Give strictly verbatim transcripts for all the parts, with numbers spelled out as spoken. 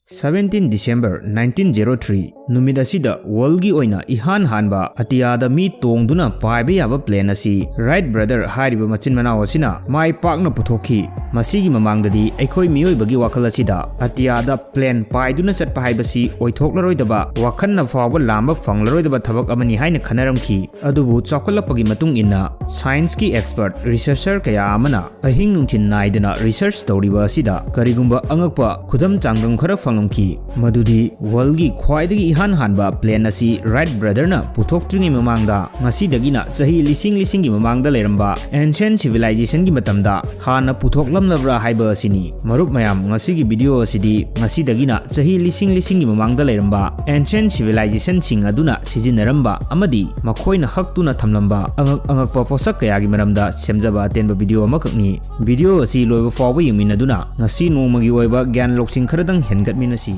Seventeen December nineteen zero three ꯅꯨꯃꯤꯠ ꯑꯁꯤꯗ ꯋꯥꯔꯜꯒꯤ ꯑꯣꯏꯅ ꯏꯍꯥꯟ ꯍꯥꯟꯕ ꯑꯇꯤꯌꯥꯗ ꯃꯤ ꯇꯣꯡꯗꯨꯅ ꯄꯥꯏꯕ ꯌꯥꯕ ꯄ꯭ꯂꯦꯟ ꯑꯁꯤ ꯔꯥꯏꯠ ꯕ꯭ꯔꯗꯔ ꯍꯥꯏꯔꯤꯕ ꯃꯆꯤꯟ ꯃꯅꯥꯎ ꯑꯁꯤꯅ ꯃꯥꯏ ꯄꯥꯛꯅ ꯄꯨꯊꯣꯛꯈꯤ꯫ ꯃꯁꯤꯒꯤ ꯃꯃꯥꯡꯗꯗꯤ ꯑꯩꯈꯣꯏ ꯃꯤꯑꯣꯏꯕꯒꯤ ꯋꯥꯈꯜ ꯑꯁꯤꯗ ꯑꯇꯤꯌꯥꯗ ꯄ꯭ꯂꯦꯟ ꯄꯥꯏꯗꯨꯅ ꯆꯠꯄ ꯍꯥꯏꯕꯁꯤ ꯑꯣꯏꯊꯣꯛꯂꯔꯣꯏꯗꯕ, ꯋꯥꯈꯜꯅ ꯐꯥꯎꯕ ꯂꯥꯝꯕ ꯐꯪꯂꯔꯣꯏꯗꯕ ꯊꯕꯛ ꯑꯃꯅꯤ ꯍꯥꯏꯅ ꯈꯟꯅꯔꯝꯈꯤ꯫ ꯑꯗꯨꯕꯨ ꯆꯥꯎꯈꯠꯂꯛꯄꯒꯤ ꯃꯇꯨꯡ ꯏꯟꯅ ꯁꯥꯏꯟꯁꯀꯤ ꯑꯦꯛꯁꯄꯔꯠ ꯔꯤꯁꯔꯆꯔ ꯀꯌꯥ ꯑꯃꯅ ꯑꯍꯤꯡ ꯅꯨꯡꯊꯤꯜ ꯅꯥꯏꯗꯅ ꯔꯤꯁꯔꯆ ꯇꯧꯔꯤꯕ ꯑꯁꯤꯗ ꯀꯔꯤꯒꯨꯝꯕ ꯑꯉꯛꯄ ꯈꯨꯗꯝ ꯆꯥꯡꯗꯝ ꯈꯔ ꯐꯪꯂꯝꯈꯤ, ꯃꯗꯨꯗꯤ ꯋꯥꯔꯜꯒꯤ ꯈ꯭ꯋꯥꯏꯗꯒꯤ ꯏꯍꯥꯟ ꯍꯥꯟꯕ ꯄ꯭ꯂꯦꯟ ꯑꯁꯤ ꯔꯥꯏꯠ ꯕ꯭ꯔꯗꯔꯅ ꯄꯨꯊꯣꯛꯇ꯭ꯔꯤꯉꯩ ꯃꯃꯥꯡꯗ, ꯉꯁꯤꯗꯒꯤꯅ ꯆꯍꯤ ꯂꯤꯁꯤꯡ ꯂꯤꯁꯤꯡꯒꯤ ꯃꯃꯥꯡꯗ ꯂꯩꯔꯝꯕ ancient civilizationꯒꯤ ꯃꯇꯝꯗ ꯍꯥꯟꯅ ꯄꯨꯊꯣꯛꯂꯝꯂꯕ꯭ꯔꯥ ꯍꯥꯏꯕ ꯑꯁꯤꯅꯤ꯫ ꯃꯔꯨꯞ ꯃꯌꯥꯝ, ꯉꯁꯤꯒꯤ ꯚꯤꯗꯤꯑꯣ ꯑꯁꯤꯗꯤ ꯉꯁꯤꯗꯒꯤꯅ ꯆꯍꯤ ꯂꯤꯁꯤꯡ ꯂꯤꯁꯤꯡꯒꯤ ꯃꯃꯥꯡꯗ ꯂꯩꯔꯝꯕ ancient civilizationꯁꯤꯡ ꯑꯗꯨꯅ ꯁꯤꯖꯤꯟꯅꯔꯝꯕ ꯑꯃꯗꯤ ꯃꯈꯣꯏꯅ ꯍꯛꯇꯨꯅ ꯊꯝꯂꯝꯕ ꯑꯉꯛ ꯑꯉꯛꯄ ꯄꯣꯠꯁꯛ ꯀꯌꯥꯒꯤ ꯃꯔꯝꯗ ꯁꯦꯝꯖꯕ ꯑꯇꯦꯟꯕ ꯚꯤꯗꯤꯑꯣ ꯑꯃꯈꯛꯅꯤ꯫ ꯚꯤꯗꯤꯑꯣ ꯑꯁꯤ ꯂꯣꯏꯕ ꯐꯥꯎꯕ ꯌꯦꯡꯃꯤꯟꯅꯗꯨꯅ ꯉꯁꯤ ꯅꯣꯡꯃꯒꯤ ꯑꯣꯏꯕ ꯒ꯭ꯌꯥꯟ ꯂꯧꯁꯤꯡ ꯈꯔꯗꯪ ꯍꯦꯟꯒꯠꯃꯤꯟꯅꯁꯤ꯫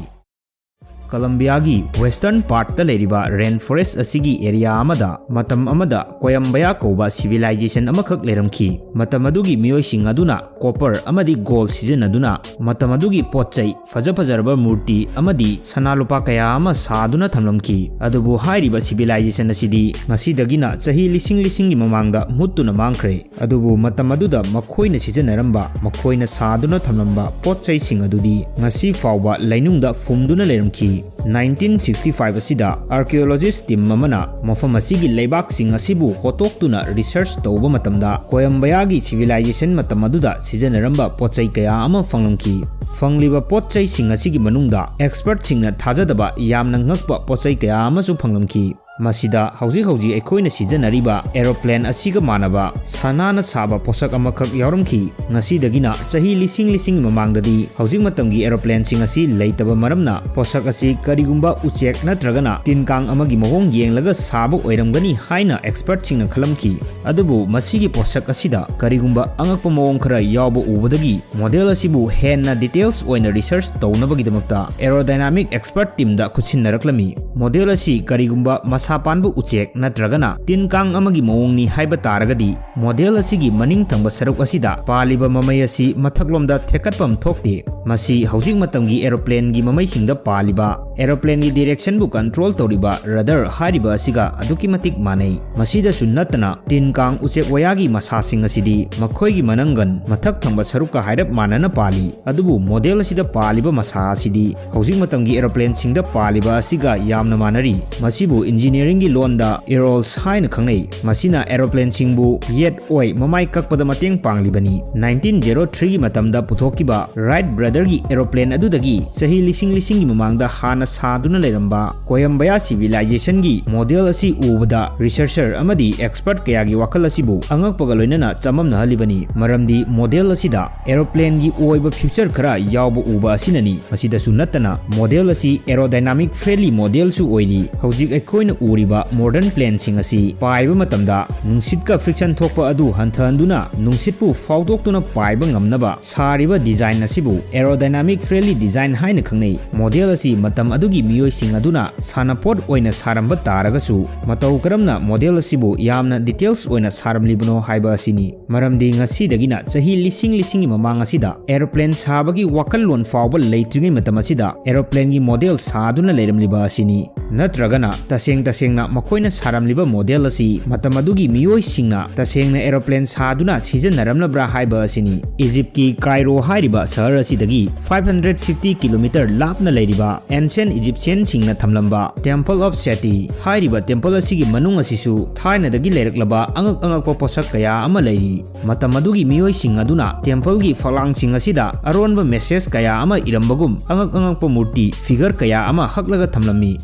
ꯀꯂꯝꯕꯤꯌꯥꯒꯤ western partꯇ ꯂꯩꯔꯤꯕ rain forest ꯑꯁꯤꯒꯤ area ꯑꯃꯗ ꯃꯇꯝ ꯑꯃꯗ ꯀꯣꯌꯝꯕꯌꯥ ꯀꯧꯕ civilization ꯑꯃꯈꯛ ꯂꯩꯔꯝꯈꯤ꯫ ꯃꯇꯝ ꯑꯗꯨꯒꯤ ꯃꯤꯑꯣꯏꯁꯤꯡ ꯑꯗꯨꯅ copper ꯑꯃꯗꯤ gold ꯁꯤꯖꯤꯟꯅꯗꯨꯅ ꯃꯇꯝ ꯑꯗꯨꯒꯤ ꯄꯣꯠ ꯆꯩ, ꯐꯖ ꯐꯖꯔꯕ ꯃꯨꯔꯇꯤ ꯑꯃꯗꯤ ꯁꯅꯥ ꯂꯨꯄꯥ ꯀꯌꯥ ꯑꯃ ꯁꯥꯗꯨꯅ ꯊꯝꯂꯝꯈꯤ꯫ ꯑꯗꯨꯕꯨ ꯍꯥꯏꯔꯤꯕ civilization ꯑꯁꯤꯗꯤ ꯉꯁꯤꯗꯒꯤꯅ ꯆꯍꯤ ꯂꯤꯁꯤꯡ ꯂꯤꯁꯤꯡꯒꯤ ꯃꯃꯥꯡꯗ ꯃꯨꯠꯇꯨꯅ ꯃꯥꯡꯈ꯭ꯔꯦ꯫ ꯑꯗꯨꯕꯨ ꯃꯇꯝ ꯑꯗꯨꯗ ꯃꯈꯣꯏꯅ ꯁꯤꯖꯤꯟꯅꯔꯝꯕ, ꯃꯈꯣꯏꯅ ꯁꯥꯗꯨꯅ ꯊꯝꯂꯝꯕ ꯄꯣꯠ ꯆꯩꯁꯤꯡ ꯑꯗꯨꯗꯤ ꯉꯁꯤ ꯐꯥꯎꯕ ꯂꯩꯅꯨꯡꯗ ꯐꯨꯝꯗꯨꯅ ꯂꯩꯔꯝꯈꯤ꯫ ꯅꯥꯏꯟꯇꯤꯟ ꯁꯤꯛꯁꯇꯤ ꯐꯥꯏꯚ ꯑꯁꯤꯗ archaeologist team ꯑꯃꯅ ꯃꯐꯝ ꯑꯁꯤꯒꯤ ꯂꯩꯕꯥꯛꯁꯤꯡ ꯑꯁꯤꯕꯨ ꯍꯣꯠꯇꯣꯛꯇꯨꯅ research ꯇꯧꯕ ꯃꯇꯝꯗ, ꯀꯣꯌꯝꯕꯌꯥꯒꯤ civilization ꯃꯇꯝ ꯑꯗꯨꯗ ꯁꯤꯖꯤꯟꯅꯔꯝꯕ ꯄꯣꯠ ꯆꯩ ꯀꯌꯥ ꯑꯃ ꯐꯪꯂꯝꯈꯤ꯫ ꯐꯪꯂꯤꯕ ꯄꯣꯠ ꯆꯩꯁꯤꯡ ꯑꯁꯤꯒꯤ ꯃꯅꯨꯡꯗ expertꯁꯤꯡꯅ ꯊꯥꯖꯗꯕ ꯌꯥꯝꯅ ꯉꯛꯄ ꯄꯣꯠ ꯆꯩ ꯀꯌꯥ ꯑꯃꯁꯨ ꯐꯪꯂꯝꯈꯤ꯫ ꯃꯁꯤꯗ ꯍꯧꯖꯤꯛ ꯍꯧꯖꯤꯛ ꯑꯩꯈꯣꯏꯅ ꯁꯤꯖꯤꯟꯅꯔꯤꯕ aeroplan ꯑꯁꯤꯒ ꯃꯥꯟꯅꯕ ꯁꯅꯥꯅ ꯁꯥꯕ ꯄꯣꯠꯁꯛ ꯑꯃꯈꯛ ꯌꯥꯎꯔꯝꯈꯤ꯫ ꯉꯁꯤꯗꯒꯤꯅ ꯆꯍꯤ ꯂꯤꯁꯤꯡ ꯂꯤꯁꯤꯡꯒꯤ ꯃꯃꯥꯡꯗꯗꯤ ꯍꯧꯖꯤꯛ ꯃꯇꯝꯒꯤ aeroplanꯁꯤꯡ ꯑꯁꯤ ꯂꯩꯇꯕ ꯃꯔꯝꯅ, ꯄꯣꯠꯁꯛ ꯑꯁꯤ ꯀꯔꯤꯒꯨꯝꯕ ꯎꯆꯦꯛ ꯅꯠꯇ꯭ꯔꯒꯅ ꯇꯤꯟ ꯀꯥꯡ ꯑꯃꯒꯤ ꯃꯑꯣꯡ ꯌꯦꯡꯂꯒ ꯁꯥꯕ ꯑꯣꯏꯔꯝꯒꯅꯤ ꯍꯥꯏꯅ expertꯁꯤꯡꯅ ꯈꯜꯂꯝꯈꯤ꯫ ꯑꯗꯨꯕꯨ ꯃꯁꯤꯒꯤ ꯄꯣꯠꯁꯛ ꯑꯁꯤꯗ ꯀꯔꯤꯒꯨꯝꯕ ꯑꯉꯛꯄ ꯃꯑꯣꯡ ꯈꯔ ꯌꯥꯎꯕ ꯎꯕꯗꯒꯤ model ꯑꯁꯤꯕꯨ ꯍꯦꯟꯅ details ꯑꯣꯏꯅ research ꯇꯧꯅꯕꯒꯤꯗꯃꯛꯇ aerodynamic expert teamꯗ ꯈꯨꯠꯁꯤꯟꯅꯔꯛꯂꯝꯃꯤ꯫ Model ꯑꯁꯤ ꯀꯔꯤꯒꯨꯝꯕ ꯃꯁꯥ ꯄꯥꯟꯕ ꯎꯆꯦꯛ ꯅꯠꯇ꯭ꯔꯒꯅ ꯇꯤꯟ ꯀꯥꯡ ꯑꯃꯒꯤ ꯃꯑꯣꯡꯅꯤ ꯍꯥꯏꯕ ꯇꯥꯔꯒꯗꯤ, model ꯑꯁꯤꯒꯤ ꯃꯅꯤꯡ ꯊꯪꯕ ꯁꯔꯨꯛ ꯑꯁꯤꯗ ꯄꯥꯜꯂꯤꯕ ꯃꯃꯩ ꯑꯁꯤ ꯃꯊꯛꯂꯣꯝꯗ ꯊꯦꯛꯀꯠꯐꯝ ꯊꯣꯛꯇꯦ꯫ ꯃꯁꯤ ꯍꯧꯖꯤꯛ ꯃꯇꯝꯒꯤ aeroplane ꯒꯤ ꯃꯃꯩꯁꯤꯡꯗ ꯄꯥꯜꯂꯤꯕ, aeroplane ꯒꯤ direction ꯕꯨ control ꯇꯧꯔꯤꯕ radar ꯍꯥꯏꯔꯤꯕ ꯑꯁꯤꯒ ꯑꯗꯨꯛꯀꯤ ꯃꯇꯤꯛ ꯃꯥꯟꯅꯩ꯫ ꯃꯁꯤꯗꯁꯨ ꯅꯠꯇꯅ ꯇꯤꯟ ꯀꯥꯡ ꯎꯆꯦꯛ ꯋꯥꯌꯥꯒꯤ ꯃꯁꯥꯁꯤꯡ ꯑꯁꯤꯗꯤ ꯃꯈꯣꯏꯒꯤ ꯃꯅꯪꯒꯟ ꯃꯊꯛ ꯊꯪꯕ ꯁꯔꯨꯛꯀ ꯍꯥꯏꯔꯞ ꯃꯥꯟꯅꯅ ꯄꯥꯜꯂꯤ꯫ ꯑꯗꯨꯕꯨ model ꯑꯁꯤꯗ ꯄꯥꯜꯂꯤꯕ ꯃꯁꯥ ꯑꯁꯤꯗꯤ ꯍꯧꯖꯤꯛ ꯃꯇꯝꯒꯤ aeroplane ꯁꯤꯡꯗ ꯄꯥꯜꯂꯤꯕ ꯑꯁꯤꯒ ꯌꯥꯝꯅ ꯃꯥꯟꯅꯔꯤ꯫ ꯃꯁꯤꯕꯨ engineering ꯒꯤ ꯂꯣꯟꯗ aerols ꯍꯥꯏꯅ ꯈꯪꯅꯩ꯫ ꯃꯁꯤꯅ aeroplane ꯁꯤꯡꯕꯨ ꯌꯦꯠ ꯑꯣꯏ ꯃꯃꯥꯏ ꯀꯛꯄꯗ ꯃꯇꯦꯡ ꯄꯥꯡꯂꯤꯕꯅꯤ꯫ Nineteen zero three ꯒꯤ ꯃꯇꯝꯗ ꯄꯨꯊꯣꯛꯈꯤꯕ Wright brother ꯒꯤ aeroplane ꯑꯗꯨꯗꯒꯤ ꯆꯍꯤ ꯂꯤꯁꯤꯡ ꯂꯤꯁꯤꯡꯒꯤ ꯃꯃꯥꯡꯗ ꯍꯥꯟꯅ ꯁꯥꯗꯨꯅ ꯂꯩꯔꯝꯕ Koyambaya civilization ꯒꯤ model ꯑꯁꯤ ꯎꯕꯗ researcher ꯑꯃꯗꯤ expert ꯀꯌꯥꯒꯤ ꯋꯥꯈꯜ ꯑꯁꯤꯕꯨ ꯑꯉꯛꯄꯒ ꯂꯣꯏꯅꯅ ꯆꯃꯝꯅꯍꯜꯂꯤꯕꯅꯤ꯫ ꯃꯔꯝꯗꯤ model ꯑꯁꯤꯗ aeroplane ꯒꯤ ꯑꯣꯏꯕ feature ꯈꯔ ꯌꯥꯎꯕ ꯎꯕ ꯑꯁꯤꯅꯅꯤ꯫ ꯃꯁꯤꯗꯁꯨ ꯅꯠꯇꯅ model ꯑꯁꯤ aerodynamic friendly model ꯁꯨ ꯑꯣꯏꯔꯤ꯫ ꯍꯧꯖꯤꯛ ꯑꯩꯈꯣꯏꯅ ꯎꯔꯤꯕ modern plane ꯁꯤꯡ ꯑꯁꯤ ꯄꯥꯏꯕ ꯃꯇꯝꯗ ꯅꯨꯡꯁꯤꯠꯀ friction ꯊꯣꯛꯄ ꯑꯗꯨ ꯍꯟꯊꯍꯟꯗꯨꯅ ꯅꯨꯡꯁꯤꯠꯄꯨ ꯐꯥꯎꯗꯣꯛꯇꯨꯅ ꯄꯥꯏꯕ ꯉꯝꯅꯕ ꯁꯥꯔꯤꯕ design ꯑꯁꯤꯕꯨ aerodynamic friendly design ꯍꯥꯏꯅ ꯈꯪꯅꯩ꯫ Model ꯑꯁꯤ ꯃꯇꯝ ꯑꯗꯨꯒꯤ ꯃꯤꯑꯣꯏꯁꯤꯡ ꯑꯗꯨꯅ ꯁꯥꯟꯅꯄꯣꯠ ꯑꯣꯏꯅ ꯁꯥꯔꯝꯕ ꯇꯥꯔꯒꯁꯨ, ꯃꯇꯧ ꯀꯔꯝꯅ model ꯑꯁꯤꯕꯨ ꯌꯥꯝꯅ details ꯑꯣꯏꯅ ꯁꯥꯔꯝꯂꯤꯕꯅꯣ ꯍꯥꯏꯕ ꯑꯁꯤꯅꯤ꯫ ꯃꯔꯝꯗꯤ ꯉꯁꯤꯗꯒꯤꯅ ꯆꯍꯤ ꯂꯤꯁꯤꯡ ꯂꯤꯁꯤꯡꯒꯤ ꯃꯃꯥꯡ ꯑꯁꯤꯗ aeroplane ꯁꯥꯕꯒꯤ ꯋꯥꯈꯜꯂꯣꯟ ꯐꯥꯎꯕ ꯂꯩꯇ꯭ꯔꯤꯉꯩ ꯃꯇꯝ ꯑꯁꯤꯗ aeroplane ꯒꯤ model ꯁꯥꯗꯨꯅ ꯂꯩꯔꯝꯂꯤꯕ ꯑꯁꯤꯅꯤ꯫ ꯅꯠꯇ꯭ꯔꯒꯅ ꯇꯁꯦꯡ ꯇꯁꯦꯡꯅ ꯃꯈꯣꯏꯅ ꯁꯥꯔꯝꯂꯤꯕ model ꯑꯁꯤ ꯃꯇꯝ ꯑꯗꯨꯒꯤ ꯃꯤꯑꯣꯏꯁꯤꯡꯅ ꯇꯁꯦꯡꯅ aeroplane ꯁꯥꯗꯨꯅ ꯁꯤꯖꯤꯟꯅꯔꯝꯂꯕ꯭ꯔꯥ ꯍꯥꯏꯕ ꯑꯁꯤꯅꯤ꯫ Egypt ꯀꯤ Cairo ꯍꯥꯏꯔꯤꯕ ꯁꯍꯔ ꯑꯁꯤꯗꯒꯤ five hundred fifty kilometer ꯂꯥꯞꯅ ꯂꯩꯔꯤꯕ ancient Egyptian ꯁꯤꯡꯅ ꯊꯝꯂꯝꯕ Temple of Seti ꯍꯥꯏꯔꯤꯕ temple ꯑꯁꯤꯒꯤ ꯃꯅꯨꯡ ꯑꯁꯤꯁꯨ ꯊꯥꯏꯅꯗꯒꯤ ꯂꯩꯔꯛꯂꯕ ꯑꯉꯛ ꯑꯉꯛꯄ ꯄꯣꯠꯁꯛ ꯀꯌꯥ ꯑꯃ ꯂꯩꯔꯤ꯫ ꯃꯇꯝ ꯑꯗꯨꯒꯤ ꯃꯤꯑꯣꯏꯁꯤꯡ ꯑꯗꯨꯅ temple ꯒꯤ ꯐꯛꯂꯥꯡꯁꯤꯡ ꯑꯁꯤꯗ ꯑꯔꯣꯟꯕ message ꯀꯌꯥ ꯑꯃ ꯏꯔꯝꯕꯒꯨꯝ ꯑꯉꯛ ꯑꯉꯛꯄ ꯃꯨꯔꯇꯤ figure ꯀꯌꯥ ꯑꯃ ꯍꯛꯂꯒ ꯊꯝꯂꯝꯃꯤ꯫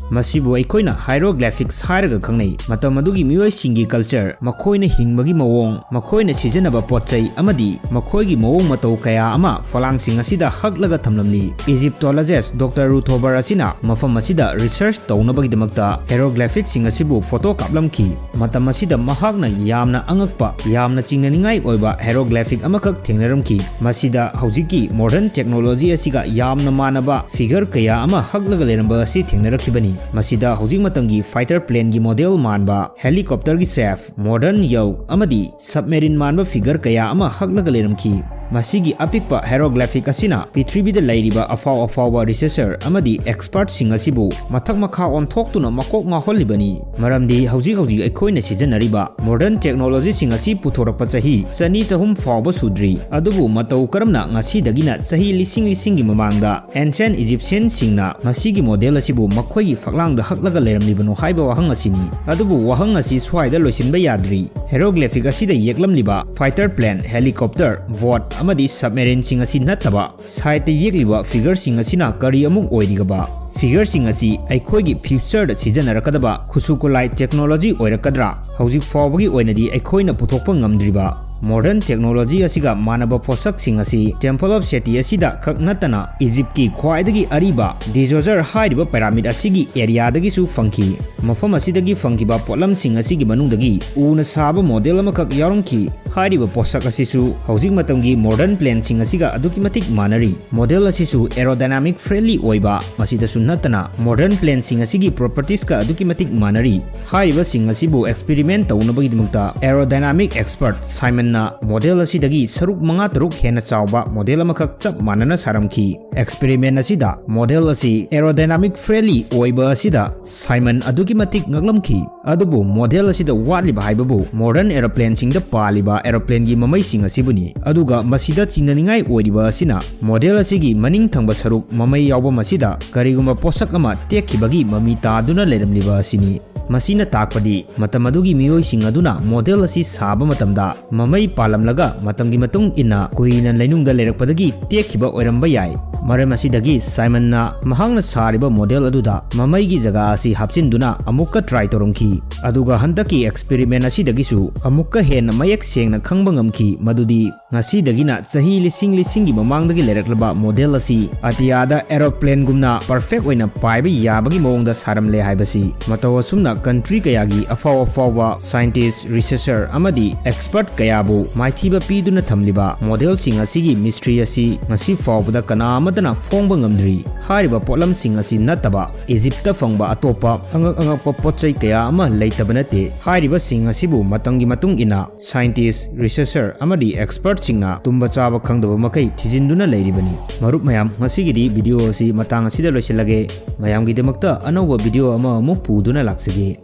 ꯃꯁꯤꯕꯨ ꯑꯩꯈꯣꯏꯅ hieroglyphics ꯍꯥꯏꯔꯒ ꯈꯪꯅꯩ꯫ ꯃꯇꯝ ꯑꯗꯨꯒꯤ ꯃꯤꯑꯣꯏꯁꯤꯡꯒꯤ culture, ꯃꯈꯣꯏꯅ ꯍꯤꯡꯕꯒꯤ ꯃꯑꯣꯡ, ꯃꯈꯣꯏꯅ ꯁꯤꯖꯤꯟꯅꯕ ꯄꯣꯠ ꯆꯩ ꯑꯃꯗꯤ ꯃꯈꯣꯏꯒꯤ ꯃꯑꯣꯡ ꯃꯇꯧ ꯀꯌꯥ ꯑꯃ ꯐꯛꯂꯥꯡꯁꯤꯡ ꯑꯁꯤꯗ ꯍꯛꯂꯒ ꯊꯝꯂꯝꯂꯤ꯫ Egyptologist Doctor Ruth Hover ꯑꯁꯤꯅ ꯃꯐꯝ ꯑꯁꯤꯗ research ꯇꯧꯅꯕꯒꯤꯗꯃꯛꯇ hieroglyphic ꯁꯤꯡ ꯑꯁꯤꯕꯨ photo ꯀꯥꯞꯂꯝꯈꯤ꯫ ꯃꯇꯝ ꯑꯁꯤꯗ ꯃꯍꯥꯛꯅ ꯌꯥꯝꯅ ꯑꯉꯛꯄ, ꯌꯥꯝꯅ ꯆꯤꯡꯅꯅꯤꯡꯉꯥꯏ ꯑꯣꯏꯕ hieroglyphic ꯑꯃꯈꯛ ꯊꯦꯡꯅꯔꯝꯈꯤ꯫ ꯃꯁꯤꯗ ꯍꯧꯖꯤꯛꯀꯤ modern technology ꯑꯁꯤꯒ ꯌꯥꯝꯅ ꯃꯥꯟꯅꯕ figure ꯀꯌꯥ ꯑꯃ ꯍꯛꯂꯒ ꯂꯩꯔꯝꯕ ꯑꯁꯤ ꯊꯦꯡꯅꯔꯛꯈꯤꯕꯅꯤ꯫ ꯃꯁꯤꯗ ꯍꯧꯖꯤꯛ ꯃꯇꯝꯒꯤ fighter plane ꯒꯤ model ꯃꯥꯟꯕ, helicopter ꯒꯤ shaft, modern yoke ꯑꯃꯗꯤ submarine ꯃꯥꯟꯕ figure ꯀꯌꯥ ꯑꯃ ꯍꯛꯂꯒ ꯂꯩꯔꯝꯈꯤ꯫ ꯃꯁꯤꯒꯤ ꯑꯄꯤꯛꯄ ꯍꯦꯔꯣꯒ꯭ꯂꯥꯐꯤꯛ ꯑꯁꯤꯅ ꯄ꯭ꯔꯤꯊꯤꯕꯤꯗ ꯂꯩꯔꯤꯕ ꯑꯐꯥꯎ ꯑꯐꯥꯎꯕ ꯔꯤꯁꯔꯆꯔ ꯑꯃꯗꯤ ꯑꯦꯛꯁꯄꯔꯠꯁꯤꯡ ꯑꯁꯤꯕꯨ ꯃꯊꯛ ꯃꯈꯥ ꯑꯣꯟꯊꯣꯛꯇꯨꯅ ꯃꯀꯣꯛ ꯉꯥꯎꯍꯜꯂꯤꯕꯅꯤ꯫ ꯃꯔꯝꯗꯤ ꯍꯧꯖꯤꯛ ꯍꯧꯖꯤꯛ ꯑꯩꯈꯣꯏꯅ ꯁꯤꯖꯤꯟꯅꯔꯤꯕ ꯃꯣꯗꯔꯟ ꯇꯦꯛꯅꯣꯂꯣꯖꯤꯁꯤꯡ ꯑꯁꯤ ꯄꯨꯊꯣꯔꯛꯄ ꯆꯍꯤ ꯆꯅꯤ ꯆꯍꯨꯝ ꯐꯥꯎꯕ ꯁꯨꯗ꯭ꯔꯤ꯫ ꯑꯗꯨꯕꯨ ꯃꯇꯧ ꯀꯔꯝꯅ ꯉꯁꯤꯗꯒꯤꯅ ꯆꯍꯤ ꯂꯤꯁꯤꯡ ꯂꯤꯁꯤꯡꯒꯤ ꯃꯃꯥꯡꯗ ꯑꯦꯟꯁꯤꯌꯟ ꯏꯖꯤꯞꯁꯤꯌꯟꯁꯤꯡꯅ ꯃꯁꯤꯒꯤ ꯃꯣꯗꯦꯜ ꯑꯁꯤꯕꯨ ꯃꯈꯣꯏꯒꯤ ꯐꯛꯂꯥꯡꯗ ꯍꯛꯂꯒ ꯂꯩꯔꯝꯂꯤꯕꯅꯣ ꯍꯥꯏꯕ ꯋꯥꯍꯪ ꯑꯁꯤꯅꯤ꯫ ꯑꯗꯨꯕꯨ ꯋꯥꯍꯪ ꯑꯁꯤ ꯁ꯭ꯋꯥꯏꯗ ꯂꯣꯏꯁꯤꯟꯕ ꯌꯥꯗ꯭ꯔꯤ꯫ ꯍꯦꯔꯣꯒ꯭ꯂꯤꯐꯤꯛ ꯑꯁꯤꯗ ꯌꯦꯛꯂꯝꯂꯤꯕ ꯐꯥꯏꯇꯔ ꯄ꯭ꯂꯦꯟ, ꯍꯦꯂꯤꯀꯣꯞꯇꯔ, ꯕꯣꯠ ꯑꯃꯗꯤ ꯁꯕꯃꯦꯔꯤꯟꯁꯤꯡ ꯑꯁꯤ ꯅꯠꯇꯕ, ꯁꯥꯏꯠꯇ ꯌꯦꯛꯂꯤꯕ ꯐꯤꯒꯔꯁꯤꯡ ꯑꯁꯤꯅ ꯀꯔꯤ ꯑꯃꯨꯛ ꯑꯣꯏꯔꯤꯒꯕ? ꯐꯤꯒꯔꯁꯤꯡ ꯑꯁꯤ ꯑꯩꯈꯣꯏꯒꯤ ꯐ꯭ꯌꯨꯆꯔꯗ ꯁꯤꯖꯤꯟꯅꯔꯛꯀꯗꯕ ꯈꯨꯠꯁꯨ ꯈꯨꯠꯂꯥꯏ ꯇꯦꯛꯅꯣꯂꯣꯖꯤ ꯑꯣꯏꯔꯛꯀꯗ꯭ꯔꯥ? ꯍꯧꯖꯤꯛ ꯐꯥꯎꯕꯒꯤ ꯑꯣꯏꯅꯗꯤ ꯑꯩꯈꯣꯏꯅ ꯄꯨꯊꯣꯛꯄ ꯉꯝꯗ꯭ꯔꯤꯕ ꯃꯣꯗꯔꯟ ꯇꯦꯛꯅꯣꯂꯣꯖꯤ ꯑꯁꯤꯒ ꯃꯥꯟꯅꯕ ꯄꯣꯠꯁꯛꯁꯤꯡ ꯑꯁꯤ ꯇꯦꯝꯄꯜ ꯑꯣꯐ ꯁꯦꯇꯤ ꯑꯁꯤꯗ ꯈꯛ ꯅꯠꯇꯅ ꯏꯖꯤꯞꯀꯤ ꯈ꯭ꯋꯥꯏꯗꯒꯤ ꯑꯔꯤꯕ ꯗꯤꯖꯣꯖꯔ ꯍꯥꯏꯔꯤꯕ ꯄꯤꯔꯥꯃꯤꯗ ꯑꯁꯤꯒꯤ ꯑꯦꯔꯤꯌꯥꯗꯒꯤꯁꯨ ꯐꯪꯈꯤ꯫ ꯃꯐꯝ ꯑꯁꯤꯗꯒꯤ ꯐꯪꯈꯤꯕ ꯄꯣꯠꯂꯝꯁꯤꯡ ꯑꯁꯤꯒꯤ ꯃꯅꯨꯡꯗꯒꯤ ꯎꯅ ꯁꯥꯕ ꯃꯣꯗꯦꯜ ꯑꯃꯈꯛ ꯌꯥꯎꯔꯝꯈꯤ꯫ ꯍꯥꯏꯔꯤꯕ ꯄꯣꯠꯁꯛ ꯑꯁꯤꯁꯨ ꯍꯧꯖꯤꯛ ꯃꯇꯝꯒꯤ ꯃꯣꯗꯔꯟ ꯄ꯭ꯂꯦꯟꯁꯤꯡ ꯑꯁꯤꯒ ꯑꯗꯨꯛꯀꯤ ꯃꯇꯤꯛ ꯃꯥꯟꯅꯔꯤ꯫ ꯃꯣꯗꯦꯜ ꯑꯁꯤꯁꯨ ꯑꯦꯔꯣꯗꯥꯏꯅꯥꯃꯤꯛ ꯐ꯭ꯔꯦꯟꯂꯤ ꯑꯣꯏꯕ, ꯃꯁꯤꯗꯁꯨ ꯅꯠꯇꯅ ꯃꯣꯗꯔꯟ ꯄ꯭ꯂꯦꯟꯁꯤꯡ ꯑꯁꯤꯒꯤ ꯄ꯭ꯔꯣꯄꯔꯇꯤꯁꯀ ꯑꯗꯨꯛꯀꯤ ꯃꯇꯤꯛ ꯃꯥꯟꯅꯔꯤ꯫ ꯍꯥꯏꯔꯤꯕꯁꯤꯡ ꯑꯁꯤꯕꯨ ꯑꯦꯛꯁꯄꯦꯔꯤꯃꯦꯟ ꯇꯧꯅꯕꯒꯤꯗꯃꯛꯇ ꯑꯦꯔꯣꯗꯥꯏꯅꯥꯃꯤꯛ ꯑꯦꯛꯁꯄꯔꯠ ꯁꯥꯏꯃꯟꯅ ꯃꯣꯗꯦꯜ ꯑꯁꯤꯗꯒꯤ ꯁꯔꯨꯛ ꯃꯉꯥ ꯇꯔꯨꯛ ꯍꯦꯟꯅ ꯆꯥꯎꯕ ꯃꯣꯗꯦꯜ ꯑꯃꯈꯛ ꯆꯞ ꯃꯥꯟꯅꯅ ꯁꯥꯔꯝꯈꯤ꯫ ꯑꯦꯛꯁꯄꯦꯔꯤꯃꯦꯟ ꯑꯁꯤꯗ ꯃꯣꯗꯦꯜ ꯑꯁꯤ ꯑꯦꯔꯣꯗꯥꯏꯅꯥꯃꯤꯛ ꯐ꯭ꯔꯦꯟꯂꯤ ꯑꯣꯏꯕ ꯑꯁꯤꯗ ꯁꯥꯏꯃꯟ ꯑꯗꯨꯛꯀꯤ ꯃꯇꯤꯛ ꯉꯛꯂꯝꯈꯤ꯫ ꯑꯗꯨꯕꯨ ꯃꯣꯗꯦꯜ ꯑꯁꯤꯗ ꯋꯥꯠꯂꯤꯕ ꯍꯥꯏꯕꯕꯨ ꯃꯣꯗꯔꯟ ꯑꯦꯔꯣꯄ꯭ꯂꯦꯟꯁꯤꯡꯗ ꯄꯥꯜꯂꯤꯕ ꯑꯦꯔꯣꯄ꯭ꯂꯦꯟꯒꯤ ꯃꯃꯩꯁꯤꯡ ꯑꯁꯤꯕꯨꯅꯤ꯫ ꯑꯗꯨꯒ ꯃꯁꯤꯗ ꯆꯤꯡꯅꯅꯤꯡꯉꯥꯏ ꯑꯣꯏꯔꯤꯕ ꯑꯁꯤꯅ ꯃꯣꯗꯦꯜ ꯑꯁꯤꯒꯤ ꯃꯅꯤꯡ ꯊꯪꯕ ꯁꯔꯨꯛ ꯃꯃꯩ ꯌꯥꯎꯕ ꯑꯁꯤꯗ ꯀꯔꯤꯒꯨꯝꯕ ꯄꯣꯠꯁꯛ ꯑꯃ ꯇꯦꯛꯈꯤꯕꯒꯤ ꯃꯃꯤ ꯇꯥꯗꯨꯅ ꯂꯩꯔꯝꯂꯤꯕ ꯑꯁꯤꯅꯤ꯫ ꯃꯁꯤꯅ ꯇꯥꯛꯄꯗꯤ ꯃꯇꯝ ꯑꯗꯨꯒꯤ ꯃꯤꯑꯣꯏꯁꯤꯡ ꯑꯗꯨꯅ ꯃꯣꯗꯦꯜ ꯑꯁꯤ ꯁꯥꯕ ꯃꯇꯝꯗ ꯃꯃꯩ ꯄꯥꯜꯂꯝꯂꯒ ꯃꯇꯝꯒꯤ ꯃꯇꯨꯡ ꯏꯟꯅ ꯀꯨꯏꯅ ꯂꯩꯅꯨꯡꯗ ꯂꯩꯔꯛꯄꯗꯒꯤ ꯇꯦꯛꯈꯤꯕ ꯑꯣꯏꯔꯝꯕ ꯌꯥꯏ꯫ ꯃꯔꯝ ꯑꯁꯤꯗꯒꯤ ꯁꯥꯏꯃꯟꯅ ꯃꯍꯥꯛꯅ ꯁꯥꯔꯤꯕ ꯃꯣꯗꯦꯜ ꯑꯗꯨꯗ ꯃꯃꯩꯒꯤ ꯖꯒꯥ ꯑꯁꯤ ꯍꯥꯞꯆꯤꯟꯗꯨꯅ ꯑꯃꯨꯛꯀ ꯇ꯭ꯔꯥꯏ ꯇꯧꯔꯝꯈꯤ꯫ ꯑꯗꯨꯒ ꯍꯟꯗꯛꯀꯤ ꯑꯦꯛꯁꯄꯦꯔꯤꯃꯦꯟ ꯑꯁꯤꯗꯒꯤꯁꯨ ꯑꯃꯨꯛꯀ ꯍꯦꯟꯅ ꯃꯌꯦꯛ ꯁꯦꯡꯅ ꯈꯪꯕ ꯉꯝꯈꯤ ꯃꯗꯨꯗꯤ ꯉꯁꯤꯗꯒꯤꯅ ꯆꯍꯤ ꯂꯤꯁꯤꯡ ꯂꯤꯁꯤꯡꯒꯤ ꯃꯃꯥꯡꯗꯒꯤ ꯂꯩꯔꯛꯂꯕ ꯃꯣꯗꯦꯜ ꯑꯁꯤ ꯑꯇꯤꯌꯥꯗ ꯑꯦꯔꯣꯄ꯭ꯂꯦꯟꯒꯨꯝꯅ ꯄꯔꯐꯦꯛ ꯑꯣꯏꯅ ꯄꯥꯏꯕ ꯌꯥꯕꯒꯤ ꯃꯑꯣꯡꯗ ꯁꯥꯔꯝꯂꯦ ꯍꯥꯏꯕꯁꯤ꯫ ꯃꯇꯧ ꯑꯁꯨꯝꯅ country ꯀꯌꯥꯒꯤ ꯑꯐꯥꯎ ꯑꯐꯥꯎꯕ scientist, researcher ꯑꯃꯗꯤ expert ꯀꯌꯥꯕꯨ ꯃꯥꯏꯊꯤꯕ ꯄꯤꯗꯨꯅ ꯊꯝꯂꯤꯕ modelꯁꯤꯡ ꯑꯁꯤꯒꯤ mystery ꯑꯁꯤ ꯉꯁꯤ ꯐꯥꯎꯕꯗ ꯀꯅꯥ ꯑꯃꯠꯇꯅ ꯐꯣꯡꯕ ꯉꯝꯗ꯭ꯔꯤ꯫ ꯍꯥꯏꯔꯤꯕ ꯄꯣꯠꯂꯝꯁꯤꯡ ꯑꯁꯤ ꯅꯠꯇꯕ ꯏꯖꯤꯞꯇ ꯐꯪꯕ ꯑꯇꯣꯞꯄ ꯑꯉꯛ ꯑꯉꯛꯄ ꯄꯣꯠ ꯆꯩ ꯀꯌꯥ ꯑꯃ ꯂꯩꯇꯕ ꯅꯠꯇꯦ꯫ ꯍꯥꯏꯔꯤꯕꯁꯤꯡ ꯑꯁꯤꯕꯨ ꯃꯇꯝꯒꯤ ꯃꯇꯨꯡ ꯏꯟꯅ scientist, researcher ꯑꯃꯗꯤ expertꯁꯤꯡꯅ ꯇꯨꯝꯕ ꯆꯥꯕ ꯈꯪꯗꯕ ꯃꯈꯩ ꯊꯤꯖꯤꯟꯗꯨꯅ ꯂꯩꯔꯤꯕꯅꯤ꯫ ꯃꯔꯨꯞ ꯃꯌꯥꯝ, ꯉꯁꯤꯒꯤꯗꯤ video ꯑꯁꯤ ꯃꯇꯥꯡ ꯑꯁꯤꯗ ꯂꯣꯏꯁꯤꯜꯂꯒꯦ꯫ ꯃꯌꯥꯝꯒꯤꯗꯃꯛꯇ ꯑꯅꯧꯕ video ꯑꯃ ꯑꯃꯨꯛ ꯄꯨꯗꯨꯅ ꯂꯥꯛꯆꯒꯦ꯫